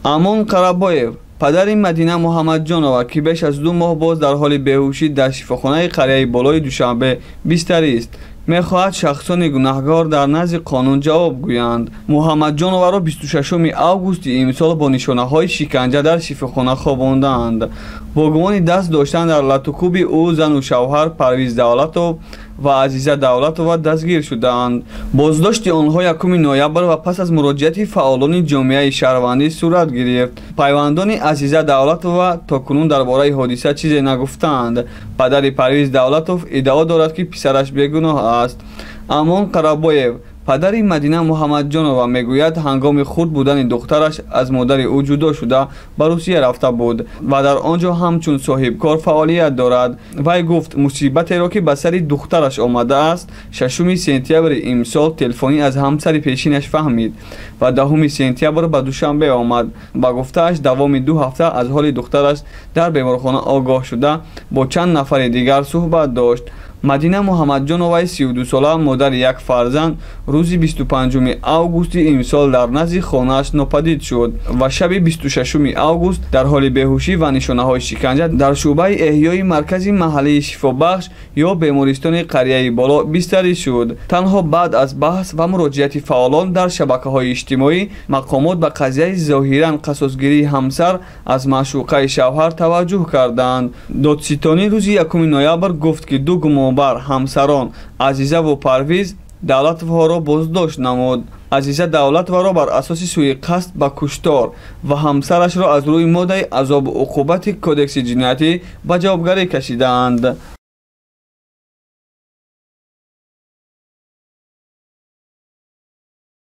Амон Қарабоев, падари Мадина Муҳаммадҷонова, ки беш аз 2 моҳ боз дар ҳоли беҳушӣ дар шифохонаи қарияи болои Душанбе бистарист, мехоҳад шахсони гунаҳгор дар назди қонун ҷавоб гӯянд. Муҳаммадҷоноваро 26 августи имсол бо нишонаҳои шиканҷа дар шифохона хобондаанд. Бо гумони даст доштан дар латукӯби ӯ зану шавҳар Парвиз Давлатов ва Азиза Давлатова дастгир шудаанд. Боздошти онҳо 1 ноябр ва пас аз муроҷиати фаъолони ҷомеаи шаҳрвандӣ сурат гирифт. Пайвандони Азиза Давлатова то кунун дар бораи ҳодиса чизе нагуфтаанд. Падари Парвиз Давлатов иддао дорад, ки писараш бегуноҳ аст. Амон Қарабоев, падари Мадина Муҳаммадҷонова, мегӯяд, ҳангоми хурд будани духтараш аз модари ӯ ҷудо шуда ба Русия рафта буд ва дар он ҷо ҳамчун соҳибкор фаъолият дорад. Вай гуфт, мусибатеро, ки ба сари духтараш омадааст, 6 сентябри имсол телефонӣ аз ҳамсари пешинаш фаҳмид ва 10 сентябр ба Душанбе омад. Ба гуфтааш, давоми 2 ҳафта аз ҳоли духтараш дар беморхона огоҳ шуда бо чанд нафари дигар суҳбат дошт. Мадина Муҳаммадҷоноваи 32сола, модари як фарзанд, рӯзи 25 августи имсол дар назди хонааш нопадид шуд ва шаби 26 август дар ҳоли беҳушӣ ва нишонаҳои шиканҷа дар шӯъбаи эҳёи маркази маҳаллии шифобахш ё бемористони қарияи боло бистарӣ шуд. Танҳо баъд аз баҳс ва муроҷиати фаъолон дар шабакаҳои иҷтимоӣ мақомот ба қазияи зоҳиран қасосгирии ҳамсар аз маъшуқаи шавҳар таваҷҷӯҳ карданд. Додситонӣ рӯзи 1 ноябр гуфт, ки ду гумонбар ҳамсарон Азизаву Парвиз Давлатовҳоро боздошт намуд. Азиза Давлатоваро бар асоси суиқасд ба куштор ва ҳамсарашро аз рӯи моддаи азобу уқубати Кодекси ҷиноятӣ ба ҷавобгарӣ кашидаанд.